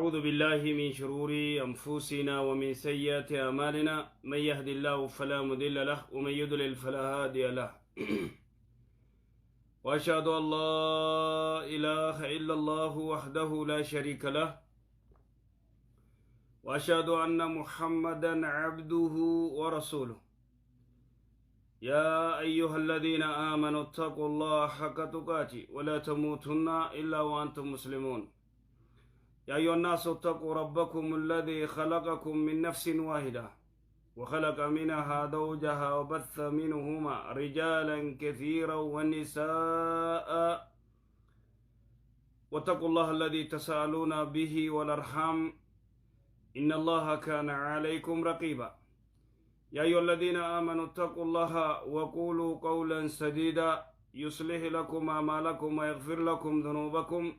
ونعوذ بالله من شرور أنفسنا ومن سيئات أعمالنا. من يهد الله فلا مضل له ومن يضلل فلا هادي له. وأشهد أن لا إله إلا الله وحده لا شريك له، وأشهد أن محمدا عبده ورسوله. يا أيها الذين آمنوا اتقوا الله حق تقاته ولا تموتن إلا وأنتم مسلمون. يا أيها الناس اتقوا ربكم الذي خلقكم من نفس واحدة وخلق منها زوجها وبث منهما رجالا كثيرا ونساء، واتقوا الله الذي تساءلون به والأرحام إن الله كان عليكم رقيبا. يا أيها الذين آمنوا اتقوا الله وقولوا قولا سديدا يصلح لكم أعمالكم ويغفر لكم ذنوبكم،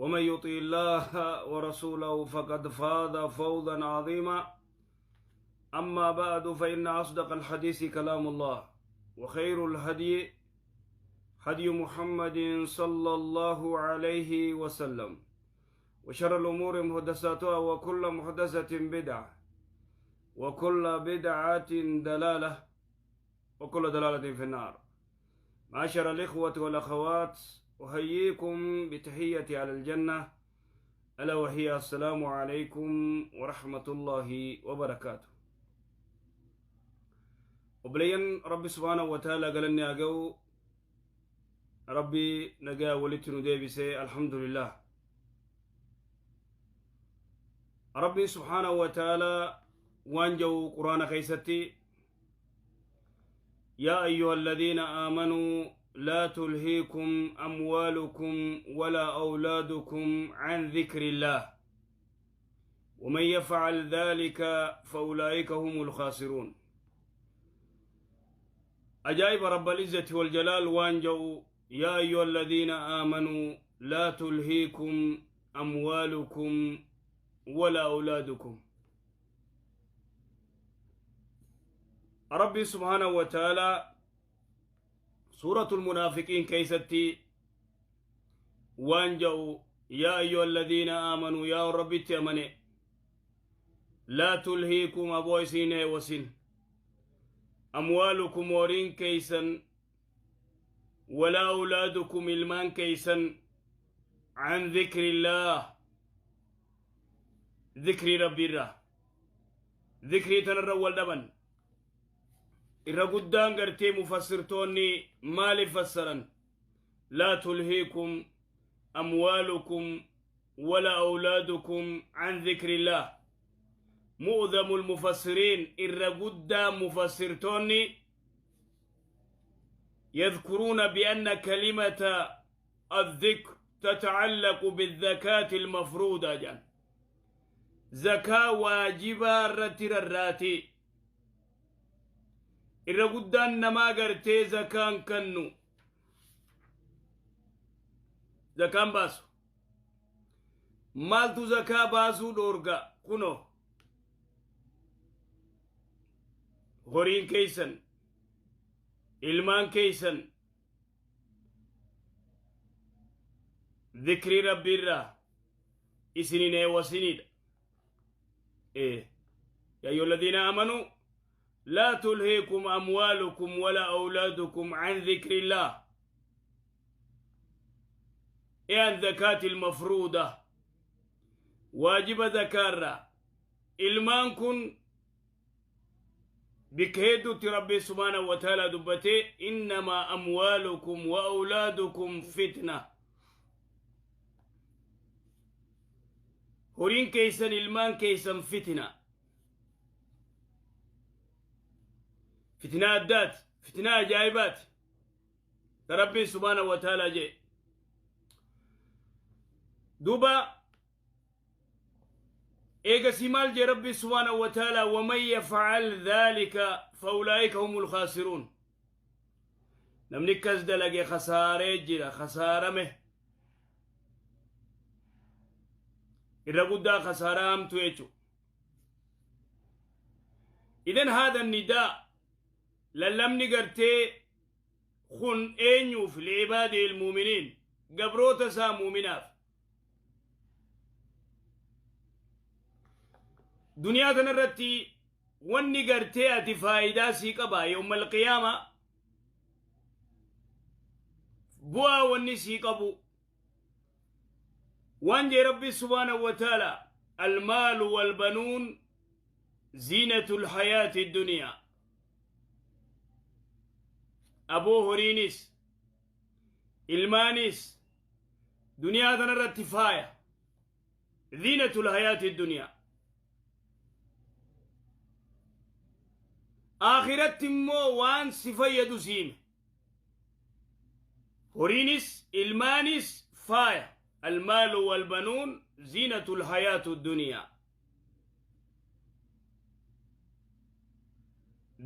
ومن يطع الله ورسوله فقد فاز فوزا عظيما. أما بعد، فإن أصدق الحديث كلام الله، وخير الهدي هدي محمد صلى الله عليه وسلم، وشر الأمور محدثاتها، وكل محدثة بدعة، وكل بدعة ضلالة، وكل ضلالة في النار. معاشر الإخوة والأخوات، أحييكم بتحية أهل الجنة، ألا وهي السلام عليكم ورحمة الله وبركاته. Obboleeyyan Rabbi سبحانه وتعالى galanni haa ga'u. Rabbi nagaa walitti nu deebise, الحمد لله. Rabbi سبحانه وتعالى waan jedhu Quraana keessatti: يا أيها الذين آمنوا لا تلهيكم أموالكم ولا أولادكم عن ذكر الله ومن يفعل ذلك فأولئك هم الخاسرون. أجايب رب العزة والجلال waan jedhu: يا أيها الذين آمنوا لا تلهيكم أموالكم ولا أولادكم. ربي سبحانه وتعالى سورة المنافقين keessatti waan jedhu: يا أيها الذين آمنوا، yaa Rabbitti amane، لا تلهيكم، aboo isin wasin، أموالكم، horiin keessan، ولا أولادكم، ilmaan keessan، عن ذكر الله، ذكر Rabbi irraa. Dhikrii tanarra wal dhaban irra guddaan gartee mufassirtoonni maaliif fassaran لا تلهيكم أموالكم ولا أولادكم عن ذكر الله؟ معظم المفسرين، irra guddaa mufassirtoonni، يذكرون بأن كلمة الذكر تتعلق بالزكاة المفروضة jedhan. Zakaa waajibaa irratti rarraati. Irra guddaan namaa gartee zakaan kannu, zakaan baasu. Maaltu zakaa baasuu dhoorga? Kuno horiin keeysan, ilmaan keeysan dhikrii Rabbiirraa isinin eewwasinidha. يا أيها الذين آمنوا لا تلهيكم أموالكم ولا أولادكم عن ذكر الله، أي عن الزكاة المفروضة، waajiba zakaarraa. Ilmaan kun bikka hedduutti Rabbi سبحانه وتعالى dubbatee: إنما أموالكم وأولادكم فتنة. Horiin keeysan, ilmaan keeysan fitina, fitinaa addaati, fitinaa ajaa'ibaati ta Rabbiin سبحانه وتعالى jee. Duuba eegasii maal jee Rabbi سبحانه وتعالى? ومن يفعل ذلك فأولئك هم الخاسرون. Namni akkas dalage khasaaree jira, khasaarame irra guddaa, khasaaraa hamtu jechu. إذن هذا النداء، lallabni gartee kun eenyuuf? لعباده المؤمنين، gabroota isaa muuminaaf. Duniyaa tanarratti wanni gartee ati faayidaa sii qaba yawmal qiyaama bu'aa wanni sii qabu waan jee Rabbi subhaanahu wa ta'ala almaalu walbanuun ziinatul hayaati duniyaa. Aboo horiinis ilmaanis duniyaa tanarratti faaya, ziinatul hayaati duniyaa. Akhiratti immoo waan si fayyadu siime horiinis ilmaanis faaya. Almaalu walbanuun ziinatul hayaatu duniyaa,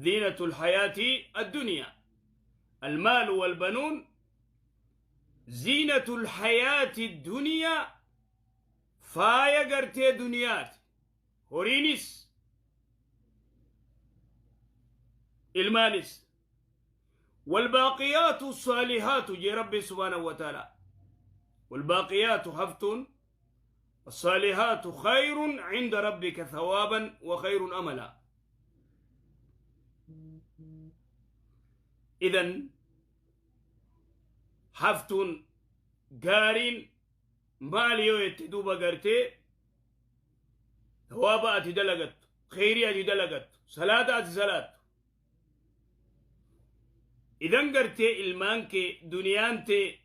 ziinatul hayaati adduniyaa. Almaalu walbanuun ziinatul hayaati duniyaa, faaya gartee duniyaati horiinis ilmaanis. والباقيات الصالحات جي ربي سبحانه وتعالى والباقيات حفتون الصالحات خير عند ربك ثوابا وخير أملا. إذن حفتون قارين ماليو يتدوب قرتي ثوابا أتدلقت، خيري أتدلقت، صلاة أتسلات. إذن قرتي ilmaan kee duniyaan tee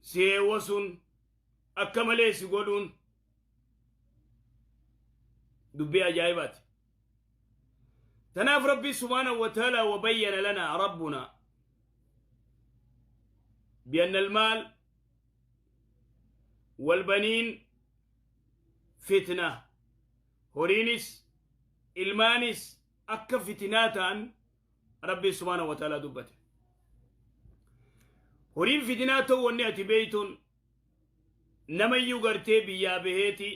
si heewwasuun akka malee si godhuun dubbii ajaa'ibaati. Tanaaf Rabbi subhaanahu wa ta'ala wabayyana lanaa rabbuna بأن المال والبنين فتنة، horiinis ilmaanis akka fitinaa ta'an Rabbi subhaanahu wa ta'ala dubbate. Horiin fitinaa ta'u wanni ati beeytuun namayyuu gartee biyyaa baheeti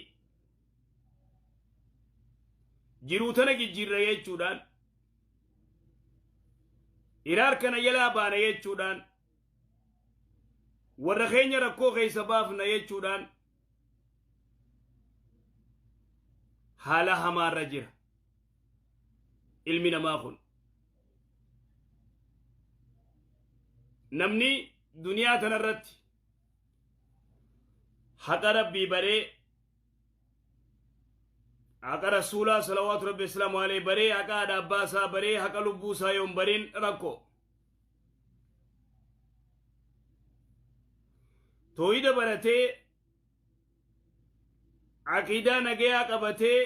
jiruu tana jijjiirra jechuudhaan hiraar kana jalaa baana jechuudhaan warra keenya rakkoo keessa baafna jechuudhaan haala hamaarra jira ilmi namaa kun. Namni duniyaa tanarratti haqa Rabbii baree haqa rasuulaa salawaatu rabbi islaamu alayhi baree haqa haadha abbaa isaa baree haqa lubbuu isaa yoon bareen rakkoo. Tooyida baratee aqiidaa nagayaa qabatee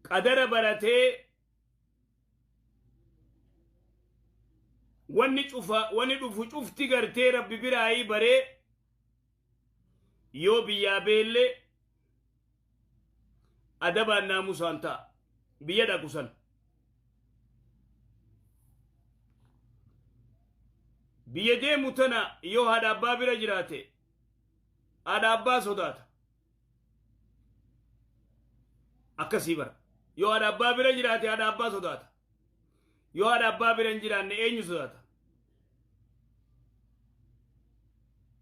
qadara baratee wanni cufa wanni dhufu cufti gartee Rabbi biraayii baree yoo biyyaa beellee adabaan naamusaan ta'a biyya dhaqu san. Biyya deemu tana yoo haadha abbaa bira jiraate haadha abbaa sodaata. Akkasii bara. Yoo haadha abbaa bira jiraate haadha abbaa sodaata. Yoo haadha abbaa bira hin jiraanne eenyu sodaata?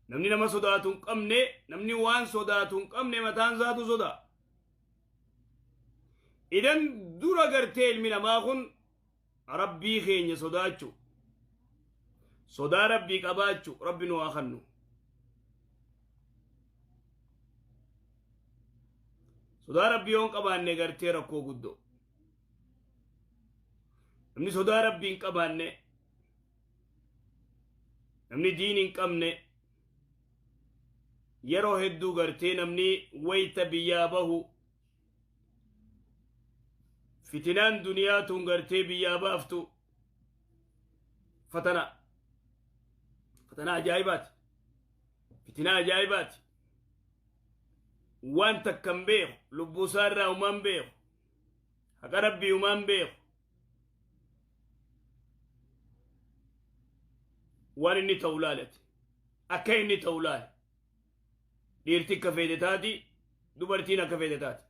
Namni nama sodaatu hin qabne, namni waan sodaatu hin qabne mataan isaatu sodaa. Idan dura gartee ilmi namaa kun Rabbii keenya sodaachuu, sodaa Rabbii qabaachuu, Rabbi nu haa kennu. Sodaa Rabbii yoo hin qabaanne gartee rakkoo guddoo. Namni sodaa Rabbii hin qabaanne, namni diin hin qabne, yeroo hedduu gartee namni wayta biyyaa bahu fitinaan duniyaa tun gartee biyyaa baaftu fatana. Fatana ajaa'ibaati. Fitinaa ajaa'ibaati. Waan takka hin beeku, lubbuu isaa irraa humaan beeku, haqa Rabbii humaan beeku. Waan inni ta'u laalati. Akka inni ta'u laale. Dhiirti akka feete taati, dubartiin akka feete taati.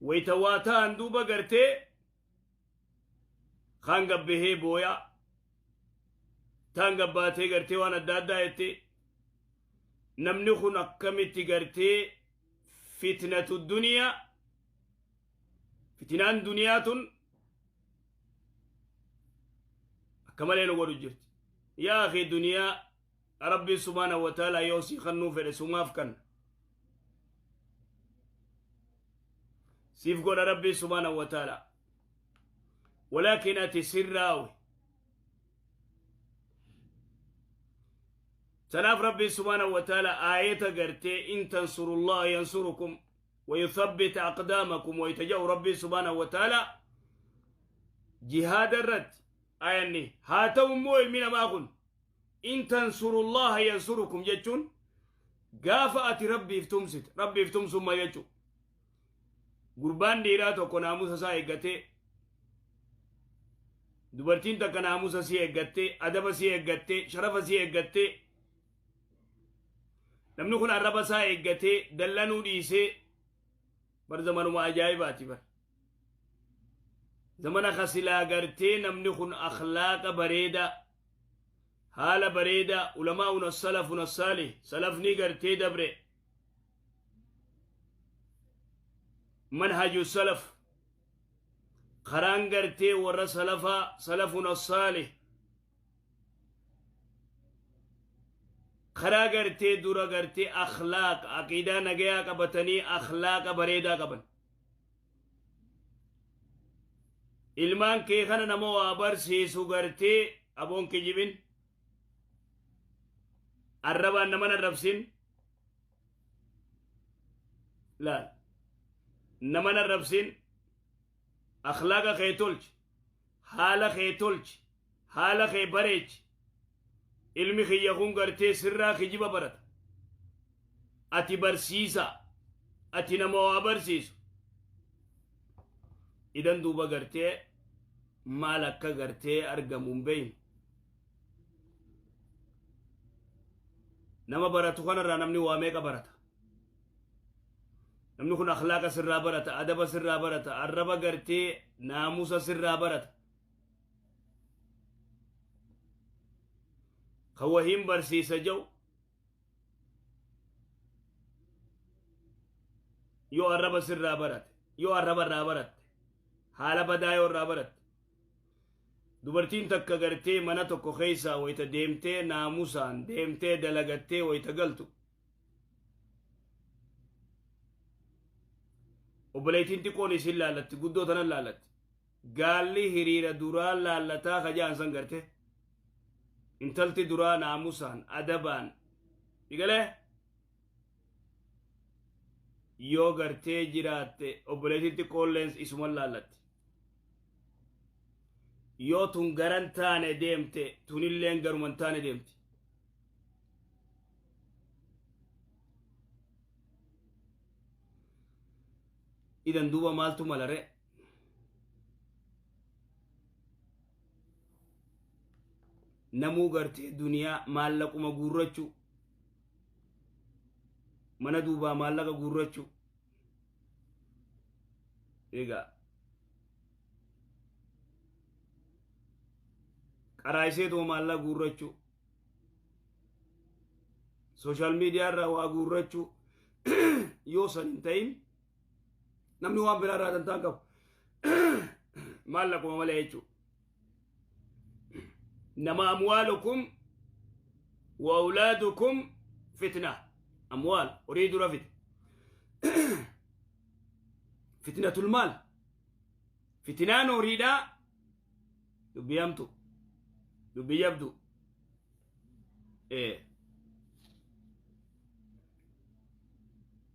Wayita waa ta'an duuba gartee kaan gabbahee booyaa, Taan gabbaatee gartee waan adda addaa jettee namni kun akkamitti gartee fitnatu duniyaa fitinaan duniyaa tun akka malee nu godhu jirti. Yaa akhi, duniyaa Rabbiin subhaanahu wa ta'ala yoo sii kannuu fedhe sumaaf kanna. Siif godha Rabbiin subhaanahu wa ta'ala. Walaakin ati sirraawi. Tanaaf Rabbiin subhaanahu wa ta'ala aayata gartee in tansurullaha yansurukum wa yuthabbit aqdaamakum wa itaja'u. Rabbiin subhaanahu wa ta'ala jihaada irratti aayanni haa ta'u immoo ilmi namaa kun in tansurullaha yansurukum jechuun gaafa ati Rabbiif tumsite, Rabbiif tumsumma jechuu. Gurbaan dhiiraa tokko naamusa isaa eeggatee, dubartiin takka naamusa sii eeggattee, adaba sii eeggattee, sharafa sii eeggattee, namni kun arraba isaa eeggatee dallanuu dhiisee. Bar zamanuma ajaa'ibaati, bar zamana kasilaa gartee namni kun akhlaaqa bareedaa, haala bareedaa, ulamaa'una salafuna saalih, salafni gartee dabre, manhaju salaf, karaan gartee warra salafaa, salafuna saalih, karaa gartee dura gartee akhlaaq aqiidaa nagayaa qabatanii akhlaaqa bareedaa qaban. Ilmaan kee kana nama waa barsiisu gartee aboon kijibin, arrabaan naman arrabsin, laal, naman arrabsin, akhlaaqa kee tolchi, haala kee tolchi, haala kee bareechi. Ilmi kiyya kun gartee sirraa kijiba barata. Ati barsiisa, ati nama waa barsiisu. Idan duuba gartee maal akka gartee argamu hin beeynu. Nama baratu kanarraa namni waa meeqa barata? Namni kun akhlaaqa sirraa barata, adaba sirraa barata, arraba gartee naamusa sirraa barata. Kan wahiin barsiisa jedhu yoo arraba sirraa barate, yoo arraba irraa baratte, haala badaa yoo irraa baratte, dubartiin takka gartee mana tokko keessaa wayita deemtee naamusaan deemtee dalagattee wayita galtu, obboleettiin xiqqoon isin laallatti, guddoo tanan laallatti. Gaalli hiriira duraa laallataa kajaan san garte intalti duraa naamusaan adabaan digalee yoo gartee jiraatte, obboleettiin xiqqoolleen isuman laallatti. Yoo tun garan taane deemte, tunilleen garuman taane deemti. Idan duuba maaltu malare? Namuu gartee duniyaa maallaquma guurrachuu, mana duubaa maallaqa guurrachuu. Egaa qaraayiseetuma maallaqa guurrachuu, social media irraa waa guurrachuu. Yoo san hin ta'in namni waan biraa irraa dantaan qabu maallaquma malee jechuudha. Nama amwaalukum wa awlaadukum fitna. Amwaal horii dura fite. Fitnatul maal. Fitinaan horiidhaa dubbii hamtu. Dubbii jabdu.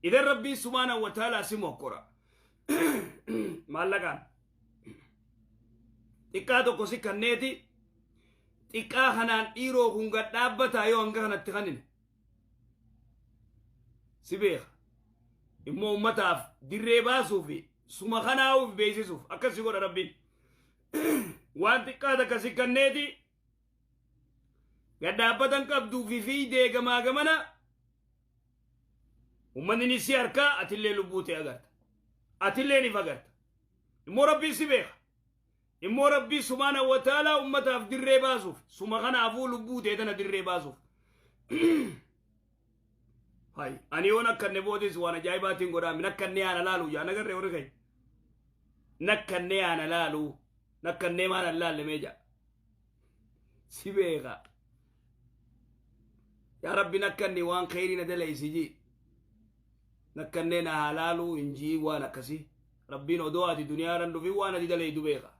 Idan Rabbiin subhaanahu wa ta'ala si mokkora. Maallaqaan. Xiqqaa tokko si kanneeti, xiqqaa kanaan dhiiroo kun gad dhaabbataa yoo hanga kanatti kanine. Si beeka. Immoo ummataaf dirree baasuu fi suma kanaa'uuf beeksisuuf akkas si godha Rabbiin. Waan xiqqaa takka si kanneeti gad dhaabbatan qabduu fi fiidee gamaa gamana ummanni ni si harkaa, atillee lubbuu ta'e agarta. Atillee ni fagarta. Immoo Rabbiin si beeka. Immoo Rabbii subhaanahu wa ta'aalaa ummataaf dirree baasuuf suma kanaafuu lubbuu ta'e tana dirree baasuuf. Hay ani yoon akkanne boodis waan ajaa'ibaatiin godhaa min akkanne yaana laalu yaa nagarree warri keenya. Nakkanne yaana laalu nakkannee maal an laalle mee jaa. Si beeka. Yaa Rabbi nakkanni waan kheyrii na dalaysi jii. Nakkannee na haa laaluu hin jii waan akkasii. Rabbiin odoo ati duniyaa irra hin dhufin waan ati dalaydu beeka.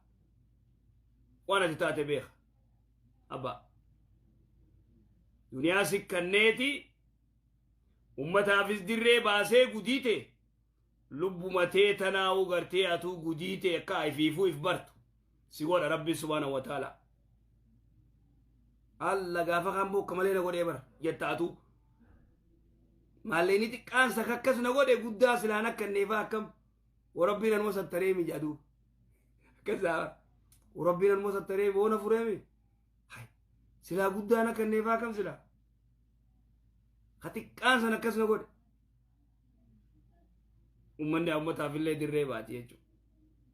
Waan ati taate beeka. Abbaa. Duniyaa sikkanneeti ummataafis dirree baasee gudiite lubbuma tee tanaa'uu gartee atuu gudiite akka ifiifuu if bartu si godha Rabbiin subhaanahu wa ta'ala. Alla gaafa kaan bokka malee na godhee bara jetta atuu. Maalleenii xiqqaan saka akkas na godhe guddaa silaan akka inneefaa akkam. Warabbiin anuma sattaree mi jedhu. Akkas daa. Warabbiin anuma sattaree boona furee mi. Silaa guddaan akka inneefaa akkam silaa. Ka xiqqaan san akkas na godhe. Uummanni uummataaf illee dirree baati jechuudha.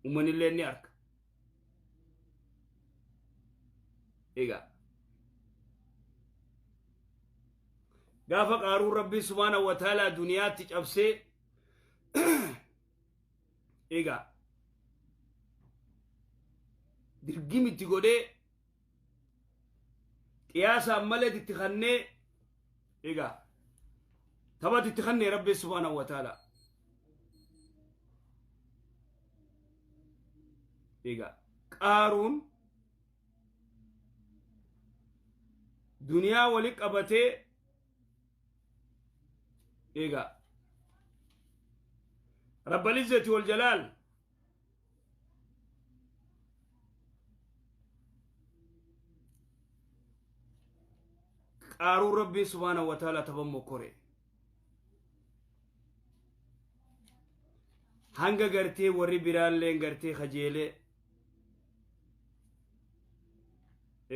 Uummanni illee ni arka. Egaa. Gaafa qaaruun Rabbii subhaanahu wa ta'aalaa duniyaatti cabsee egaa dirgimitti godhee qiyaasaan malee itti kannee egaa taphati itti kannee Rabbii subhaanahu wa ta'aalaa. Egaa qaaruun duniyaa wali qabatee egaa rabbal izzati wal jalaal qaaruun Rabbii subhaanahu wa ta'ala taban mokkore hanga gartee warri biraalleen gartee kajeelee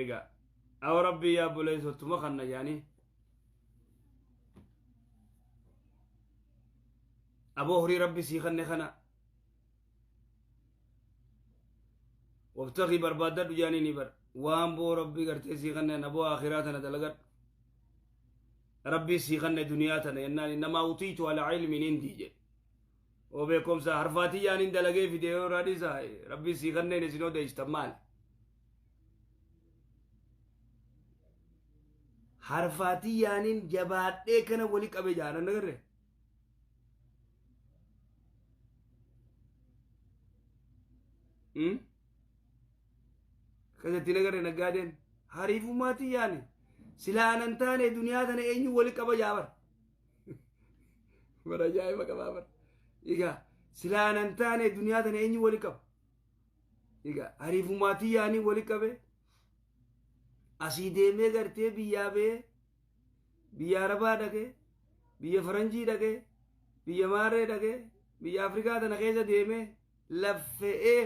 egaa awa Rabbii yaa buleessottuma kanna jaanii aboo horii Rabbi sii kanne kana wabtaqii barbaaddadhu jaanii ni bar waan boo Rabbi gartee sii kanneen aboo akhiraa tana dalagadhu Rabbii sii kanne duniyaa tana jennaan innamaa utiitu ala ilmin indii jedhe oo beekumsa harfaatii yaaniin dalagee fide yoo irraa dhiisa Rabbii sii kanneen isin odeessitan maali harfaatii yaaniin jabaadhee kana wali qabe jaalan agarre Akkasitti nagarre naggaadeen hariifummaatii yaani silaa anan taane duniyaa tana eenyu wali qaba jaabar. Bara ajaa'iba qabaa bara. Egaa silaa anan taane duniyaa tana eenyu wali qaba. Egaa hariifummaatii yaanii wali qabe asii deemee gartee biyyaa ba'ee biyya Arabaa dhaqee biyya Faranjii dhaqee biyya Maarree dhaqee biyya Afrikaa tana keessa deemee laffe'ee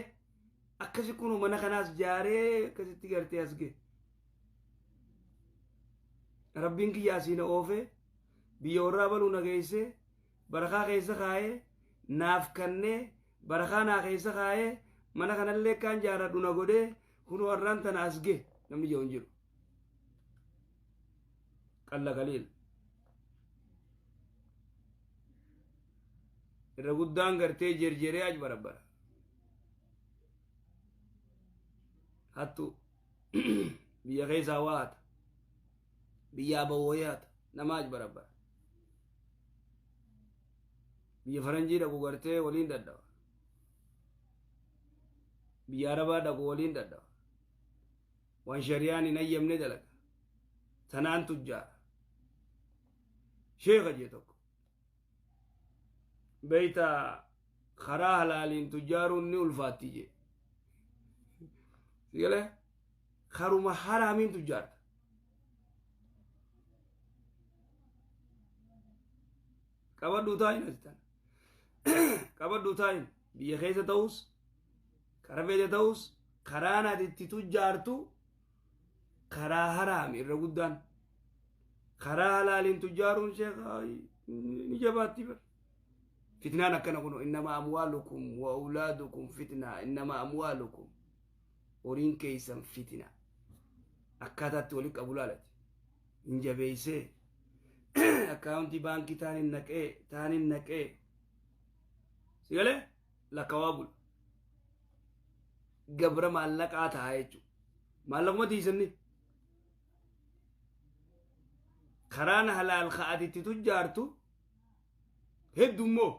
akkasi kun mana kanaas jaaree akkasitti gartee as ga'e. Rabbiin kiyya asii na oofee biyya warraa baluu na geessee barakaa keessa kaayee naaf kannee barakaa naa keessa kaayee mana kanallee kaan jaaradhu na godhee kunoo har'aan tana as ga'e namni jedhu hin jiru. Qalla qaliil. Irra guddaan gartee jerjeree aj barabbara. Hattu biyya keessaa waa hata. Biyyaa bawwayee hata. Nama aj barabbara. Biyya faranjii dhaqu gartee waliin dadhaba. Biyya arabaa dhaqu waliin dadhaba. Waan shari'aan hin hayyamne dalaga. Tanaan tujjaara. Sheekha jee tokko. Beeyta karaa halaaliin tujjaaruun ni ulfaatti jee. Sigalee karuma haraamiin tujjaarta. Qabadhuu taa'in asitan. Qabadhuu taa'in biyya keessa ta'us kara feete ta'us karaan ati itti tujjaartu karaa haraami irra guddaan. Karaa halaaliin tujjaaruun sheekha ni jabaatti bar. Fitnaan akkana kun innama amwaalukum wa awlaadukum fitnaa innama amwaalukum. Horiin keessan fitina. Akkaataatti walitti qabu laalati. Hin jabeessee. Akkaawuntii baankii taan hin naqee taan hin naqee. Si galee lakkawaa bula. Gabra maallaqaa ta'a jechuudha. Maallaquma tiisanni. Karaan halaal ka'ati itti tujjaartu heddummoo.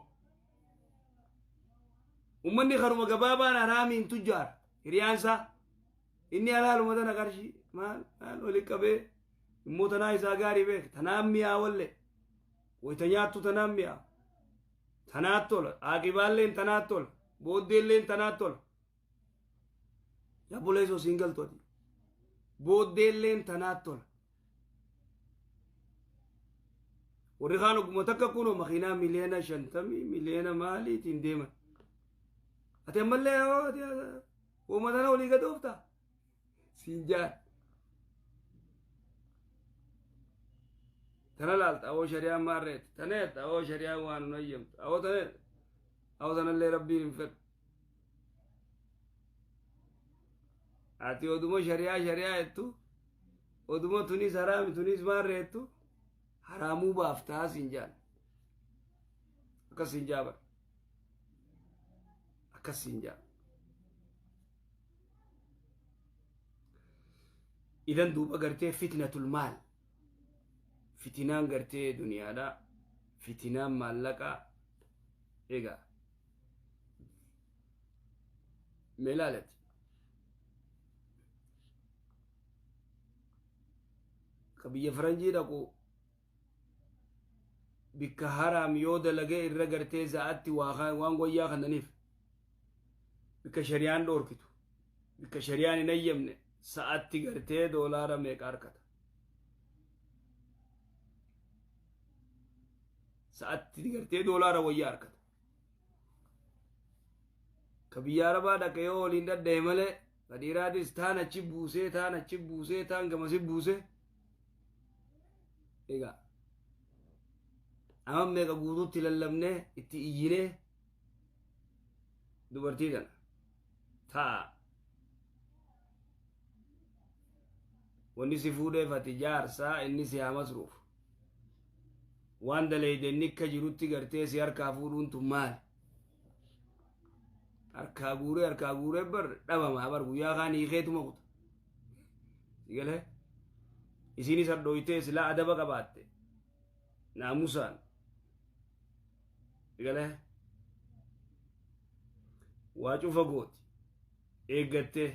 Ummanni karuma gabaabaan haraamiin tujjaara. Hiriyaansaa inni halaaluma tana qarshii maal maal walitti qabee immoo tanaa isaa gaarii beek tanaan mi'aawallee wayita nyaattu tanaan mi'aa tanaat tola aaqibaalleen tanaat tola booddeelleen tanaat tola yabboleessoo siin galtu ati booddeelleen tanaat tola warri kaan ogguma takka kunoo makiinaa 50 miliyoona miliyoona maaliitiin deeman ati ammallee uuma tana olii gad oofta siin jaan tana laalta awoo shari'aan maarreetti taneet awoo shari'aan waan nun hayyamtu awoo taneet awoo tanallee rabbiin hin fedhu ati oduma shari'aa shari'aa jettu oduma tunis haraami tunis maarreettu haraamuu baaftaa siin jaan akkas siin jaabar akkas siin jaan. Idan duuba gartee fitnatul maal fitinaan gartee duniyaadha fitinaan maallaqaa egaa mee laalati ka biyya faranjii dhaqu bikka haraam yoo dalagee irra gartee za'atti waan wayyaa kannaniif bikka shari'aan dhoorkitu bikka shari'aan hin ayyamne sa'atti gartee doolaara meeqa harkata sa'atti gartee doolaara wayyaa harkata ka biyya arabaa dhaqe yoo waliin dhadha'e malee ka dhiiraatis taan achi buusee taan achi buusee taan gamasi buusee egaa amma meeqa guutuutti lallabnee itti iyyinee dubartii tana taa wanni si fuudheef ati jaarsaa inni si haa masruuf waan dalayde inni akka jirutti gartee si harkaa fuudhuun tun maali harkaa guuree bar dhabamaa bar guyyaa kaan hiikeetuma kuta si galee isiinis hadhooytee silaa adaba qabaatte naamusaan si galee waa cufa gooti eeggattee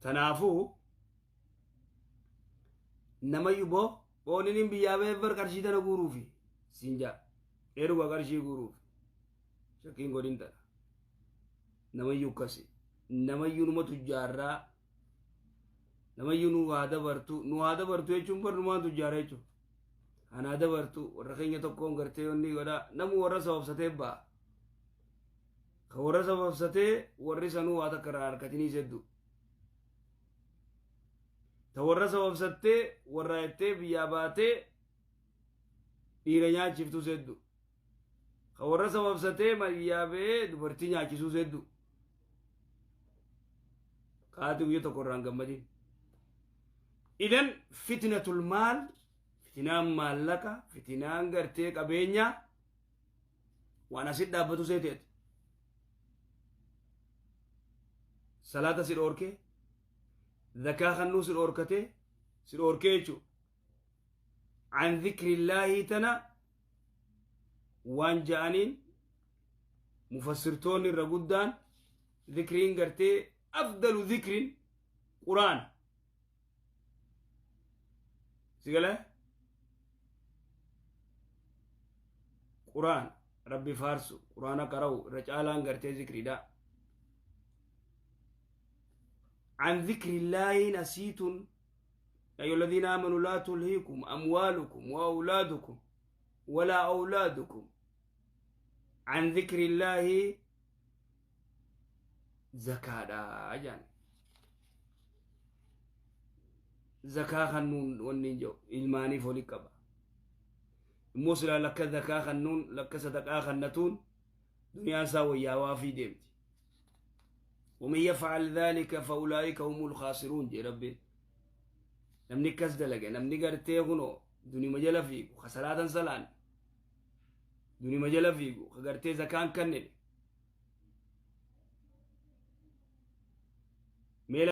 tanaafuu namayyuu boo booniniin biyyaa ba'eef bar qarshii tana guuruufi siin jaa eeruga qarshii guuruufi shakkiin godhin tana namayyuu akkasi namayyuu numa tujjaarraa namayyuu nu haa dabartu nu haa dabartu jechuun bar numaan tujjaara jechuun anaa dabartu warra keenya tokkoon gartee onni godhaa namu warra sababsatee ba'a ka warra sababsatee warri sanuu waa takka irraa harkatiniis hedduu ta warra sababsattee warra jettee biyyaa baatee dhiira nyaachiftus hedduu ka warra sababsatee biyyaa ba'ee dubartii nyaachisuus hedduu kaati guyya tokko irraan gammadin. Idan fitnatul maal fitinaan maallaqa fitinaan gartee qabeenya waan asit dhaabbatu seeteeti salaata si dhoorkee zakaa kannuu si dhoorkatee si dhoorkee jechuu an dhikrillaahi tana waan ja'aniin mufassirtoonni irra guddaan dhikriin gartee afdalu dhikrin quraan si galee quraan rabbi faarsu quraana qara'u irra caalaan gartee zikriidha عن ذكر الله نسيت يا أيها الذين آمنوا لا تلهيكم أموالكم وأولادكم ولا أولادكم عن ذكر الله زكاة أجان زكاة خنون وننجو إلماني فولي قبا. Immoo silaa lakka zakaa kannuun, lakka sadaqaa kannatuun, duniyaan isaa wayyaawaa fi deemti. ومن يفعل ذلك فأولئك هم الخاسرون jee Rabbiin. Namni akkas dalage, namni gartee kunoo dunima jala fiigu, ka salaatan salaan dunima jala fiigu, ka gartee zakaan kannine.